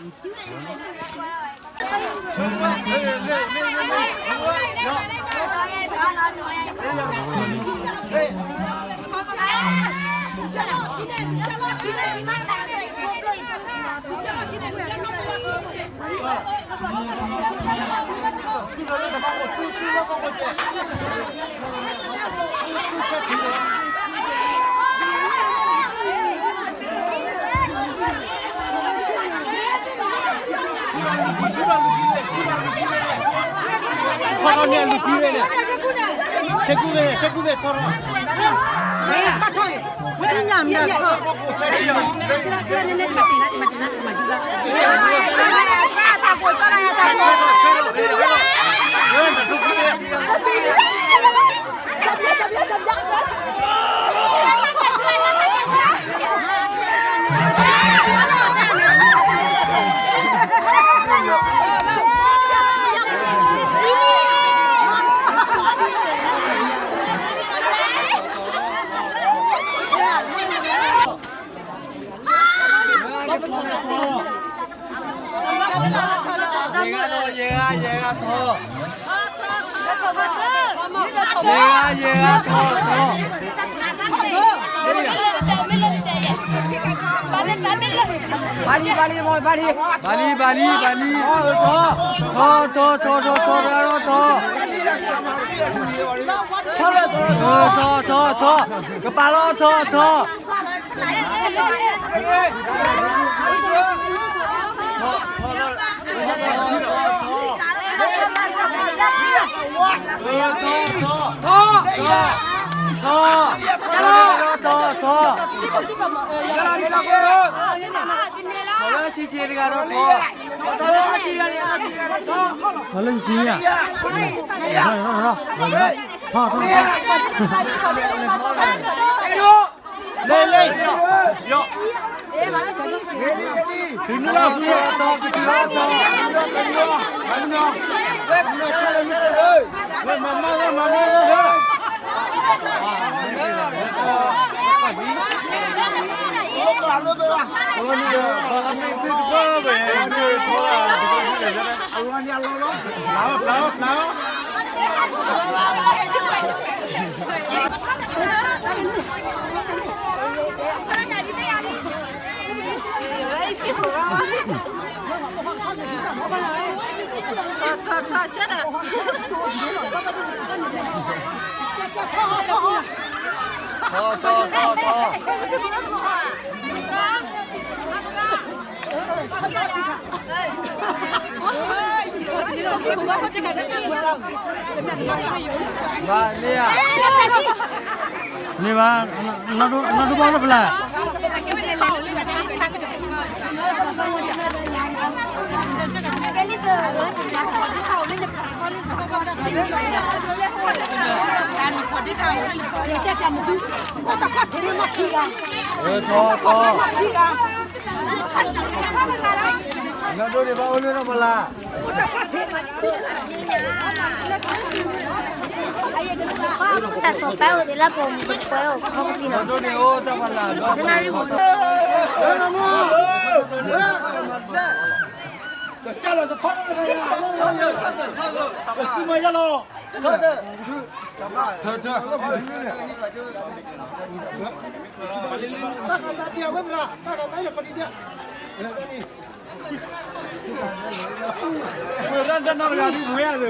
ထီၣ်ထီၣ်န့ၣ် လူၤကွံဝဲန့ၣ်, ထဲကူၣ်ဝဲ, ထဲကူၣ်ဝဲ ထီၣ်ထီၣ်, ဝဲညၣ်မ့ၢ်ထီၣ်, ယဲၢ်ဂၤထီၣ်, ယဲၢ်ဂၤ, ယဲၢ်ဂၤထီၣ်, ယဲၢ်ဂၤ, ယဲၢ်ဂၤထီၣ်, ထီၣ်, ဘၣ်လံ, ဘၣ်လံ, ဘၣ်လံ, ထီၣ်, ထီၣ်, ထီၣ်, ထီၣ်, ထီၣ်, ထီၣ်, ထီၣ်, ထီၣ်, ကပာ်လီၤ, ထီၣ်, ထီၣ်, ထီၣ်, ထီၣ်, ထီၣ်, ထီၣ်, ထီၣ်, ထီၣ်, ထီၣ်, ထီၣ်လၢယခံဧါ, ထီၣ်, ထီၣ်, ထီၣ်, ထီၣ်, လ့လ့, ယီၢ်, တုၤနုာ်လီၤ, တုၤနုာ်လီၤ, တုၤနုာ်လီၤ, မၤမၤလၢ, မၤမၤလၢ, ထီၣ်, ထီၣ်, ထီၣ်, ထီၣ်, ဘၣ်န့ၣ်ဧါ, န့ၣ်ဘၣ်, နီၢ်ဒိၣ်ဘၣ်လၢပျၢ် ထီၣ်, ထီၣ်, ထီၣ်, နီၢ်ဒိၣ်န့ၣ်ဘၣ်အိၣ်လၢနီၢ်ပလၢ်, တၢ်စီၤပၤအိၣ်ဒံးလၢပှၤမုၢ်တပှဲၤအိၣ်ခီပနံၣ်လီၤ, နီၢ်ဒိၣ်န့ၣ်အိၣ်တၢ်ပလၢ်, တၢ်လၢတခီ, တၢ်မၤယါလီၤ, ထၢ, ထၢ, ထၢ, တၢ်ကတၢၢ်လၢခီဒံးဒၣ်, မ့ၢ်တၢ်နီၢ်တဂၤဒ်မ့ၢ်ဧါ, ထီၣ်, ထီၣ်,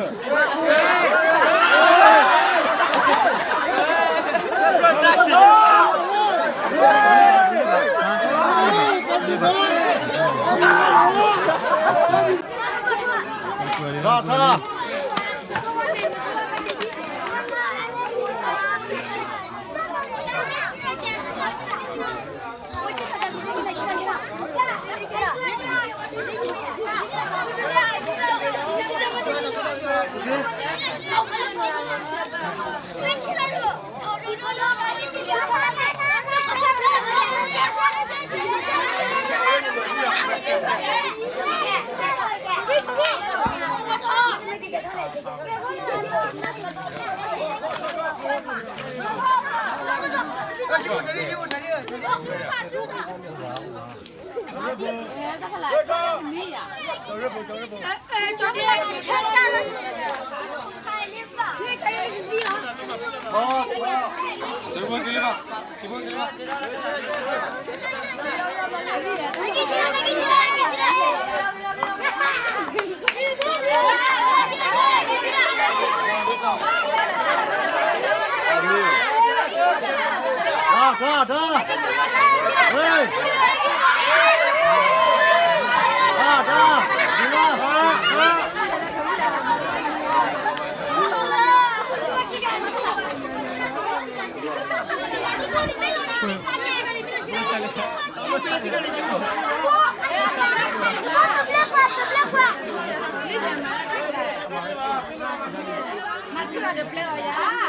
ညီဘၣ်, သ့ၣ်ညါညီဒံးဘၣ်, ညီဒံးဘၣ်, မၤပျဲၢ်ထီၣ်ကၠိညီ, ညီဒံးဘၣ်, ဒိၣ်ဒိၣ်ကလီၢ်ခူၣ်နူာ်တအိၣ်, ဘၣ်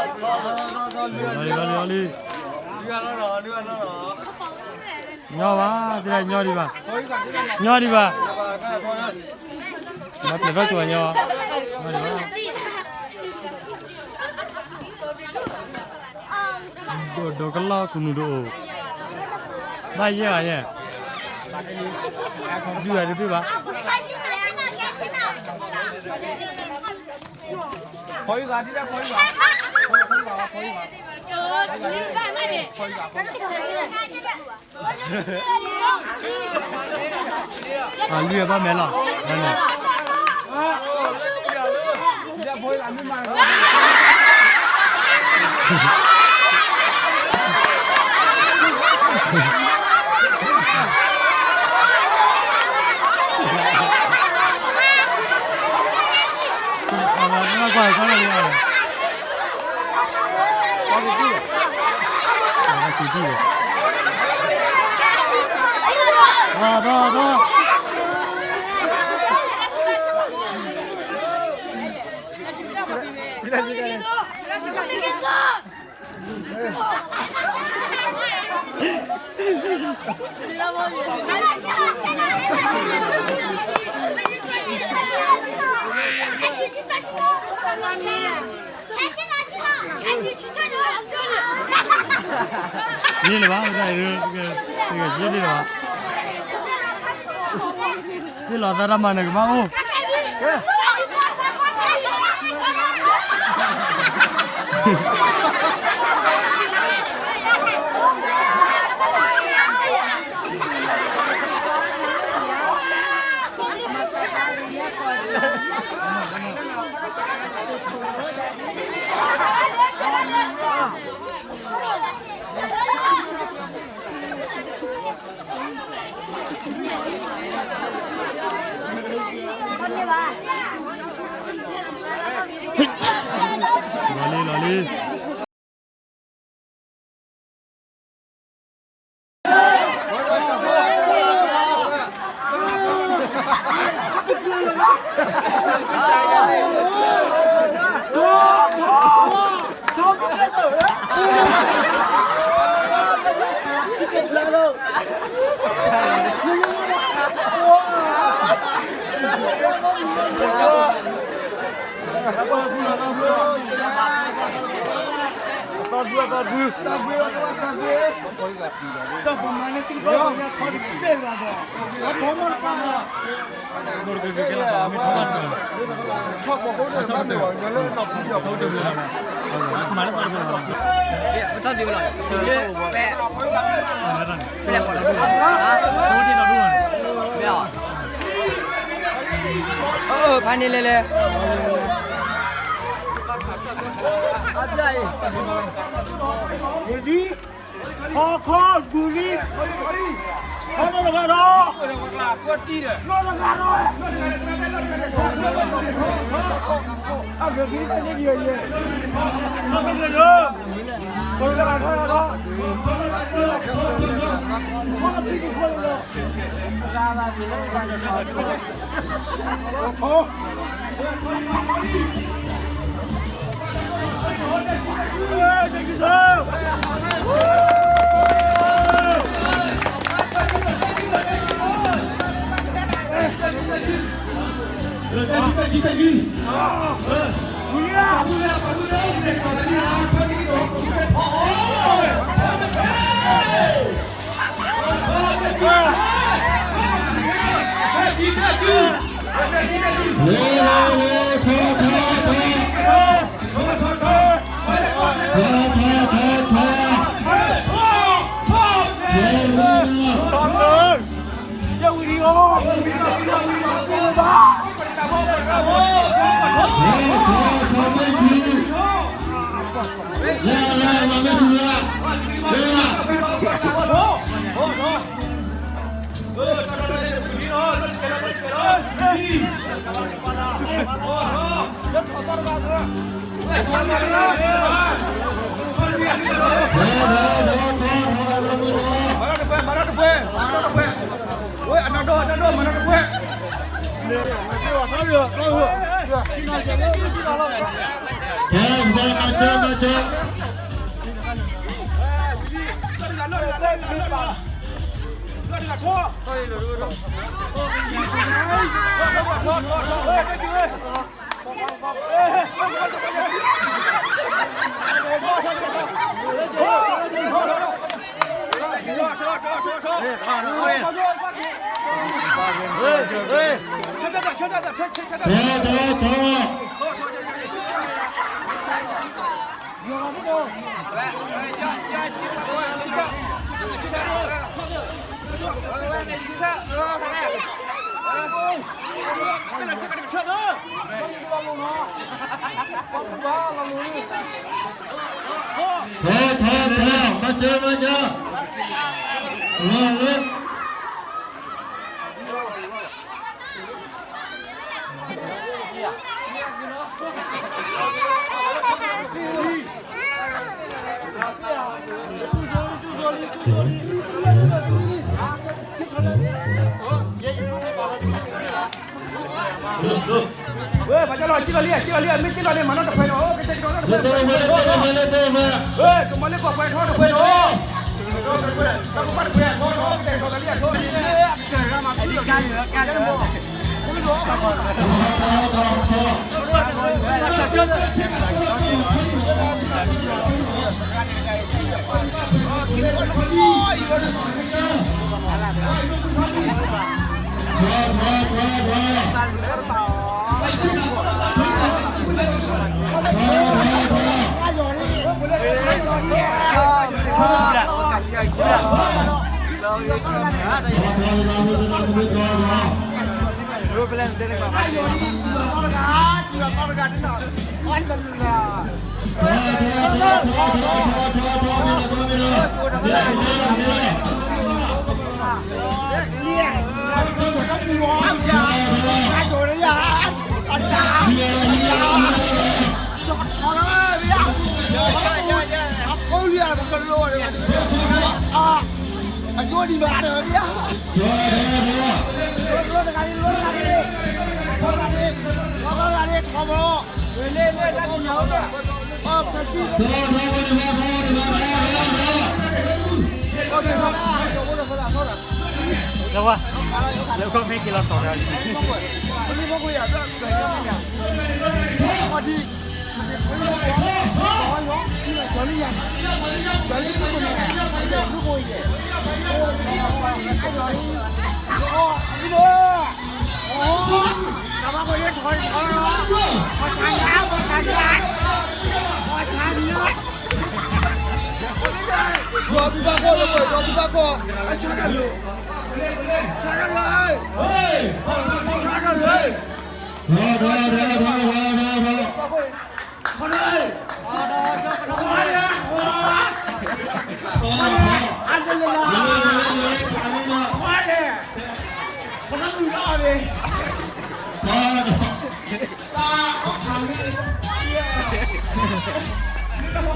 ယဲၢ်ဘၣ်ယဲၢ်, ဒုးဂၤတဘ့ၣ်ဘၣ်. အလွံၢ်အဘၣ်မဲာ်လီၤ, န့ၣ် န့ၣ်လၢၤဘၣ်, ယဲန့ၣ်လၢၤဘၣ်, သ့ၣ်လီၤသးတၢ်မၤန့ၣ်ကဘၣ်အိၣ် လီၤလံ လီၤလံ. ဖးန့ၣ်လဲၣ်လဲၣ်. ခီခီဒူလံ, ခီနီၢ်တဂၤဒီး, နီၢ်တဂၤဒီး, အဂ့ၤကံတၢ်န့ၣ်ယဲယဲ, ခီနီၢ်တဂၤဒီး, ခီနီၢ်တဂၤဒီး, ခီနီၢ်တဂၤဒီး. เออ ได้ยิน ได้ยิน ได้ยิน เออ လ့လ့လ့ ထီထီထီ ထီထီထီထီ ထီထီထီထီ လၢလၢမၤမ့ၢ်ထူလၢ လၢလၢ ထဲထဲထဲ မၤစၢၤမၤစၢၤ လီၤလၢ ဝဲ ပှၤကလီၤ ကလီၤလံ ကလီၤလံ မ့ၢ်ကလီၤန့ၣ် မၤနီတခွဲးနီၤ ကတဲကဒီးနီတခွဲး ကမၤလၢကီၢ်ပှဲၤထီတခွဲးနီၤ အကျိၣ်ဒံးဘၣ်ဒီး လၢဝဲ လၢကီၢ်မ့ၢ်က့ၤလီၤတီၤတၢ် ယွၤဘုဘၣ်ကီၢ်လၢပှဲၤ ယွၤဘုဘၣ်ကီၢ် အဆါတၢ်လၢ ဆါတၢ်လၢ ဆါတၢ်လၢ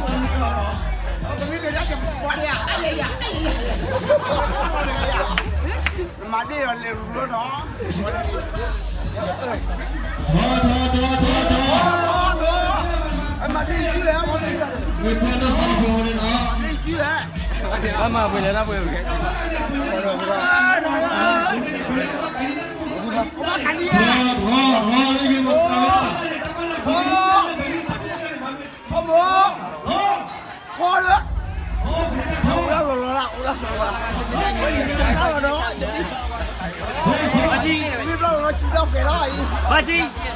မၤဒ့ၣ်ဒီးလဲၤရူၤလီၤဒီး မၤဒ့ၣ်စုလဲၣ် မၤဒ့ၣ်စုလဲၣ် မၤဒ့ၣ်စုလဲၣ် အမၤပှဲၤလဲၣ် တၢ်ပှဲၤပှဲၤ ထီဘိ ထီလၢ အိၣ်လၢလီၤလီၤလၢ အိၣ်လၢလီၤလၢ တၢ်လီၤဒီး မ့ၢ်ဘျီလီၤ ဘၣ်ကံ, ဘၣ်မၤဒီး, ခီဒီး, ဖုလီၤ ဖုလီၤ ဖုလီၤ ဖုလီၤ တဂၤတဂၤန့ၣ်, ကတူၢ်လၢအခံနွံလၢ, ခံသၢထီ, အီ ငါထီၣ်ဒ်န့ၣ်ဧါ, ငါထီၣ်ဒ်န့ၣ်ဧါ, ထီၣ်လီၤတၢ်လၢဒီး, အီ တၢ်မ့ၢ်, အီ တၢ်မ့ၢ်လီၤ, ကွၢ်ထီၣ်ဘၣ်တသ့ဘၣ်လၢ, မ့ၢ်ဘၣ်, မ့ၢ်ဘၣ်တခါအံၤ, ကဲဝဲဒီး, အဖိမုၣ်န့ၣ်, တဲတမ့ၢ်ဘၣ်ဒီး, ယိၣ်ဒံးဘၣ်, ယိၣ်ဒံးဘၣ်, ယိၣ်ဒံးဘၣ်, ယိၣ်, ယိၣ်, ယိၣ်, ယိ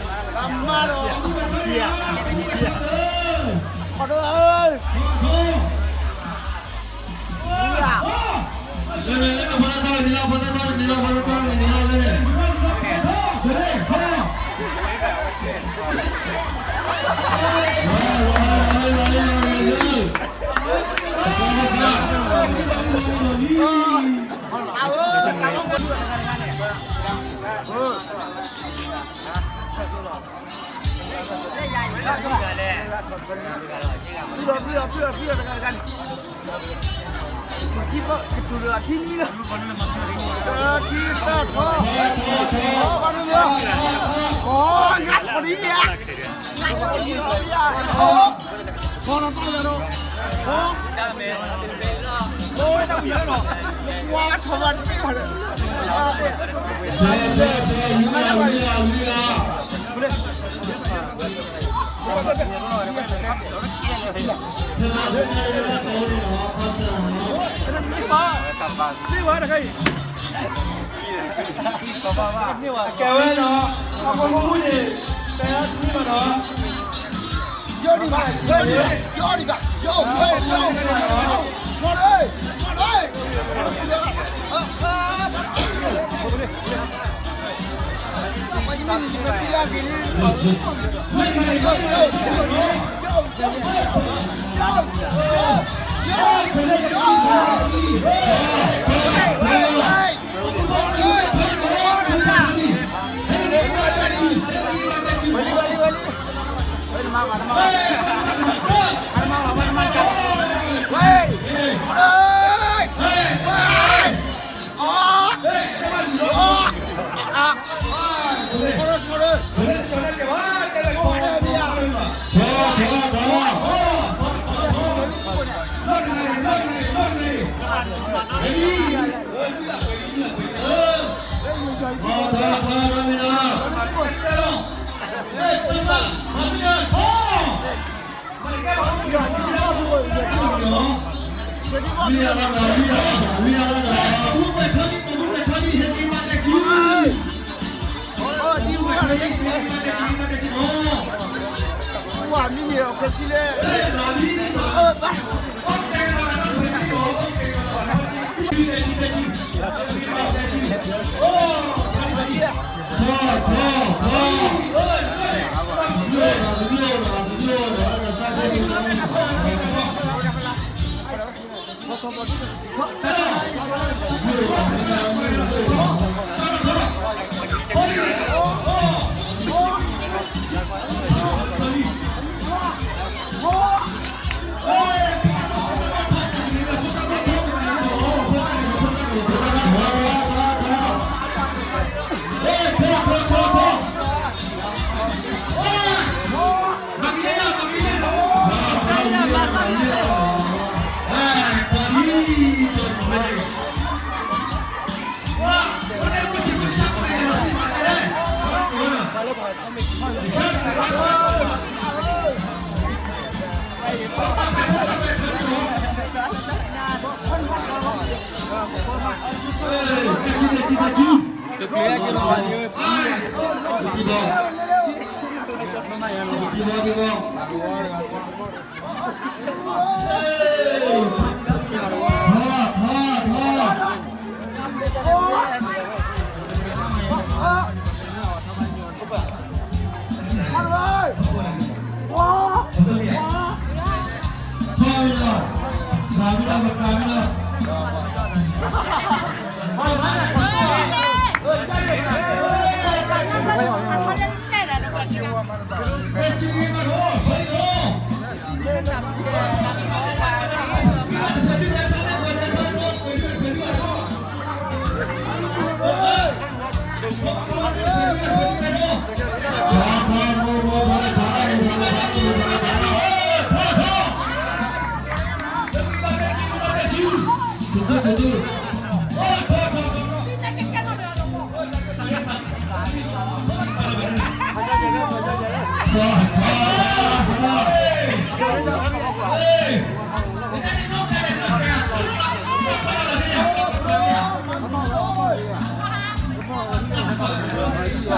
ၣ်,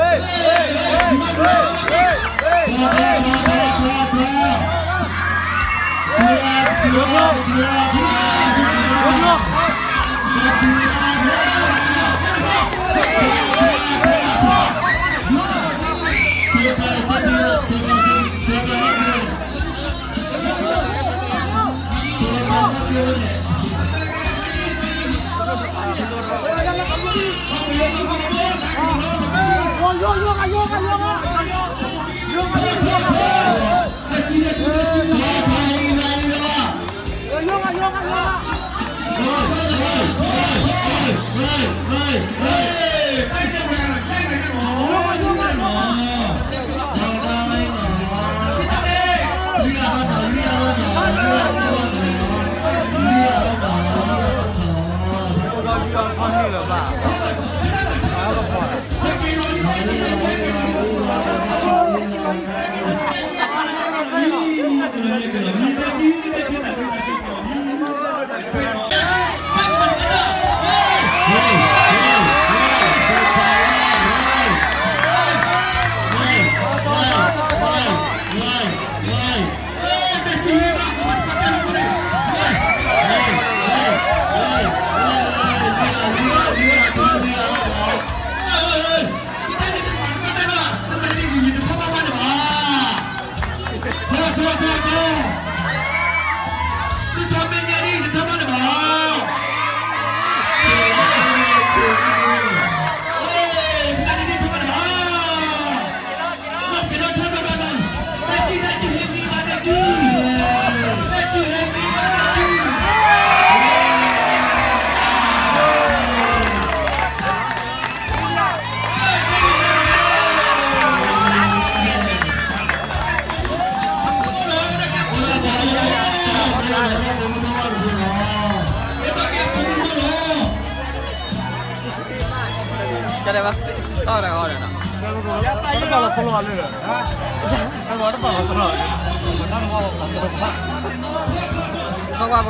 Hey, hey, hey, hey, hey. တၢ်ဒီးဘၣ်သ့ၣ်စံးထီၣ်တၢ်ဃီဒီးနီၤ, တၢ်လီၤခိၣ်လီၤလၢ, တၢ်လီၤတပာ်လီၤခိၣ်လီၤ, တၢ်လီၤခိၣ်လီၤ,